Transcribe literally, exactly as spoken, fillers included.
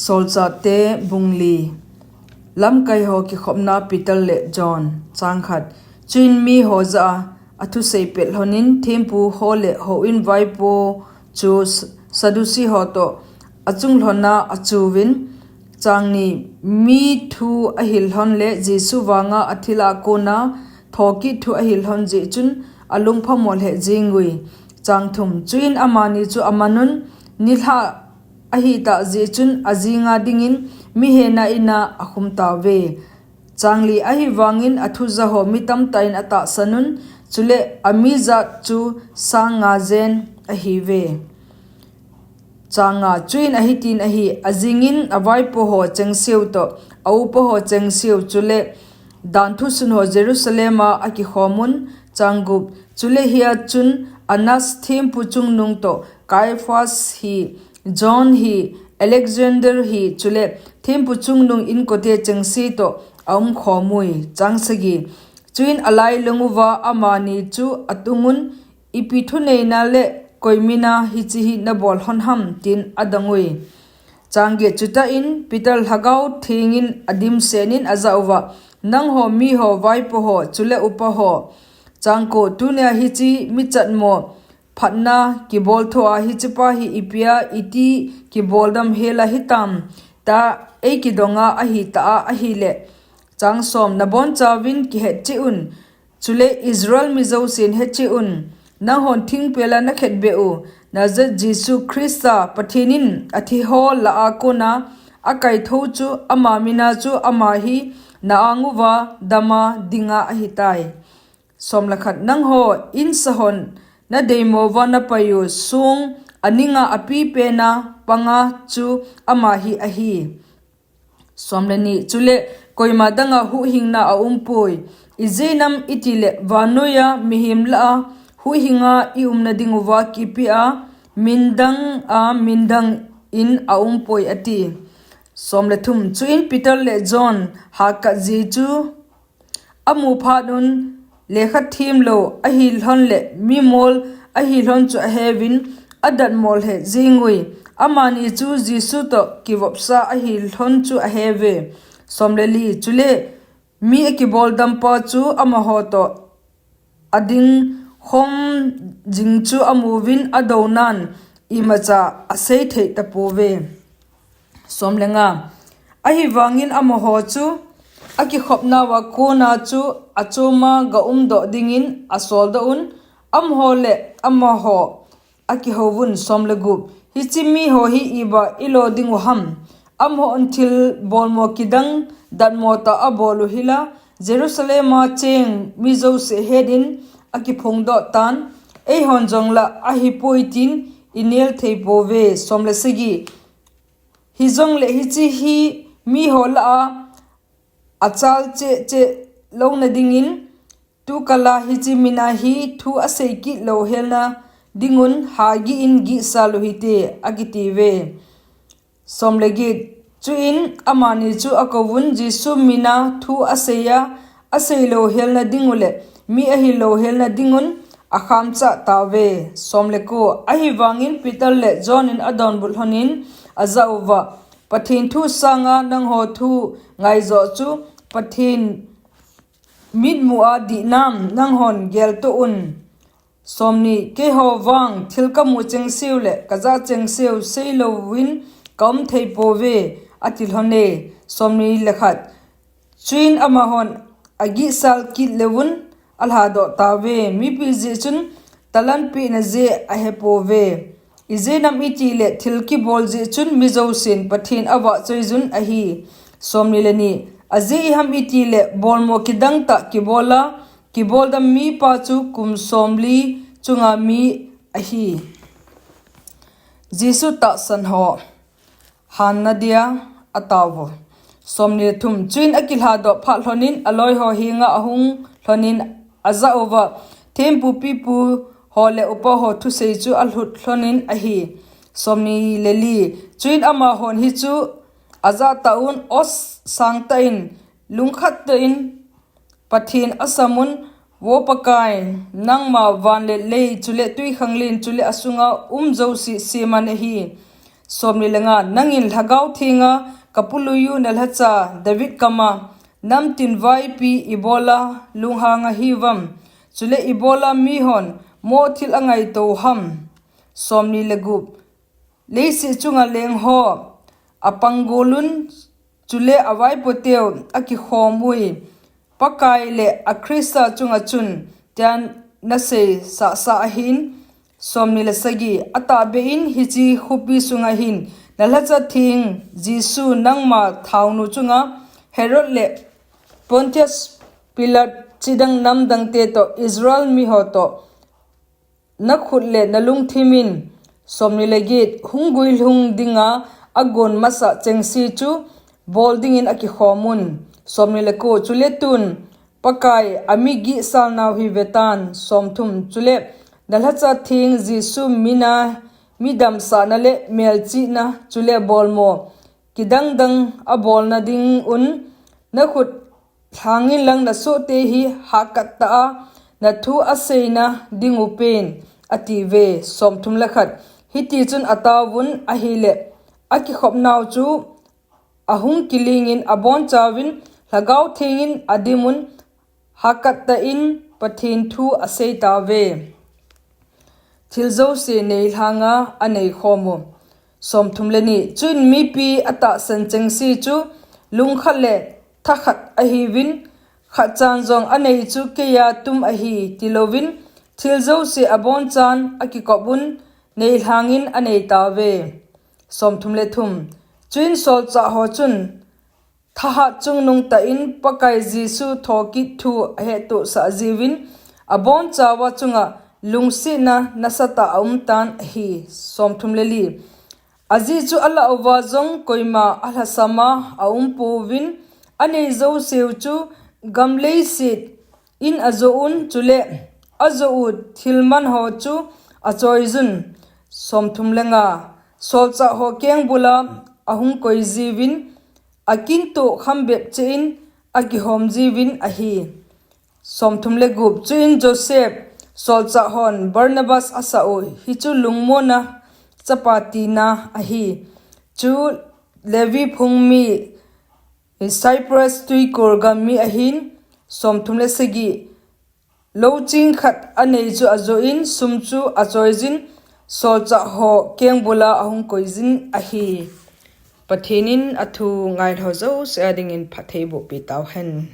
Solchahte bung li. Lamkai ho kikhopna Peter le John. Chang khat. Chuin mi ho jah a, athusei pet lhonin thempu ho le houin vaipo chu S-, Sadducee ho toh achung lhona achuvin, chang ni, mi thu ahil lhon le Jesu vanga athilha kona thokit thu ahil lhon jeh chun alungphamo lheh jingui. Chang thum. Chuin amani chu amanun, nilhah ahitah jeh chun ajinga dingin mihena ina akhum tauve. Chang li. Ahivangin athuja ho mi tamtah in atahsanun, chule ami jat chu sang nga jen ahiuve. Chang nga. Chuin ahitin ahi, ajingin avaipo ho chengseu toh, aupa ho chengseu, chule danthu sun ho Jerusalem a akikhomun. Chang gup. Chule hia chun Annas thempu chungnung toh, Caiaphas hi, John hi, Alexander hi, chule thempu chungnung inkote chengse toh aumkhomui. Chang sagi. Chuin alailunguva amani chu atungun, ipi thuneina le koi mina hiche hi nabol lhon ham, tin adongui. Chang get. Chutah in Peter Lhagao Thengin adimsenin ajah uva, nangho mi ho, vaipo ho, chule upa ho. Chang ko. Tunia hiche michatmo phatna kibol thoa hichepa hi ipia iti kiboldam hela hitam, tia eikidonga ahitah a ahile. Chang som. Nabonchauvin kihetcheh un, chule Israel mi jousen hetcheh un, nanghon thingpela nakhetbeh u, Nazareth Jesu Christa Pathen in athiho lah a kona akaithou chu ama mina chu ama hi na-anguva dama dinga ahitai. Som le khat. Nangho insahon nadeimouva napaiu song aninga apipena panga chu ama hi ahi. Som le ni. Chule koima danga huhhingna aumpoi. Ijeh inem itile vannoiya mihem lah a huhhinga iumna dinguva kipia min danga min dangin aumpoi, ati. Som le thum. Chuin Peter le John hakat ji chu amu phatnun lekha themlou ahilhon le mimol ahilhon chu aheuvin adatmo lheh jingui. Amani chu Jesu toh kivopsa ahilhon chu aheuve. Som le li. Chule mi akiboldampa chu amaho toh adingkhom jing chu amuvin adounan imacha aseithei tapouve. Som le nga. Ahivangin amaho chu akikhopnauva kona chu achoma ga umdoh dingin asoldoh un, amaho le amaho akihouvun. Som le gup. Hiche miho hi iba ilo dingu ham? Amahon thilbolmo kidang datmo tah abolu hila, Jerusalem a cheng mi jouse hetin akiphongdoh tan, eihon jongla ahipoi tin inel theipouve. Som le sagi. Hijongle hiche hi miho lah a achalcheh cheh louna dingin, tukala hiche mina hi thu aseikit louhelna dingun hagih in gihsal uhite, akitiuve. Som le get. Chuin amani chu akouvun, Jesu mina thu aseiya, asei louhelna dingule mi ahil louhelna dingun akhamchah tauve. Som le ko. Ahivangin Peter le John in adonbut lhonin ajah uva, Pathen thu sanga nangho thu ngaijoh chu Pathen mitmua dihnam nanghon geltoh un. Som ni. Keiho vang thil kamu chengseu le kajah chengseu seilouvin kaum theipouve, ati lhone. Som ni le khat. Chuin amahon agihsal kit leuvun alhadoh tauve. Mipi jeh chun talan pehna jeh ahepouve. Ijeh inem itile thil kibol jeh chun mi jousen Pathen avahchoiyun ahi. Som ni le ni. Ajeh iham itile bolmo kidang tah kibola kiboldam mipa chu kum somli chunga mi ahi. Jesu tahsan ho hanna dia ataovu. Som ni le thum. Chuin akilhadoh phat lhonin aloiho henga ahung lhonin ajah uva, thempu pipu ho le upa ho thusei chu alhut lhonin ahi. Som ni le li. Chuin amahon hichu ajah tauvun, aw sangtah in, lungkhat tah in Pathen asamun, Vo Pakai, nangma van le lei chule twikhanglen chule asunga um jouse seman ahi. Somni le nga, nangin Lhagao Thenga kapuluiyu nalhacha David kama, namtin vaipi ibola lunghang ahiuvam, chule ibola mihon mothil angaito ham. Somni le gup, leiset chunga lengho apanggolun, chule avaipoteu akikhomui, Pakai le aKhrista chunga chun, tian nasei sahsah ahin. Somni le sagi, atahbein hiche khopi sunga hin nalhacha theng Jesu nangma thaonu chunga Herod le Pontius Pilate chidang namdangte toh Israel miho toh nakhut le nalungthimin, somni le get, hung guilhung dinga agon masa chengse chu bol dingin akikhomun. Somni le ko, chule tun Pakai amigihsalnau hi vetan. Somthum, chule nalhacha theng Jesu mina midamsahna le melchihna chule bolmo kidangdang abolna dingun nakhut lhangin lang nasohte hi hahkattah a nathu aseina dingu pen, atiuve. Somthum le khat, hitichun ataovun ahile akikhopnau chu ahung kilingin abonchauvin Lhagao Thengin adimun, hahkattah in Pathen thu aseitauve. Thil jouse neilhanga aneikhomu. Somthum le ni, chuin mipi atahsan chengse chu lungkhat le thakhat ahiuvin, khatchan jong anei chu keiya tum ahi tilouvin, thil jouse abonchan akikopun neilhangin aneitauve. Somthum le thum, chuin solchahho chun thahat chungnungtah in Pakai Jesu thokit thu ahettohsah jiuvin, abonchauva chunga lungsetna nasatah aumtan ahi. Somthum le li, ajeh chu alah uva jong koima alhasama aumpouvin, anei jouseu chu gam leiset in ajohun, chule ajohu thilmanho chu achoiyun. Somthum le nga, solchahho kengbula ahung koi jiuvin, akintoh khambep cheh in akihom jiuvin ahi. Somthum le gup, chuin Joseph solchahhon Barnabas asah u, hichu lungmonna chapa tina ahi. Chu Levi phung mi, Cyprus twikor gam mi ahin. Somthum le sagi, louching khat anei chu ajohin, sum chu achoiyun, solchahho kengbula ahung koiyun ahi. Pathen in athu ngailhao jouse a dingin phattheiboh petauhen.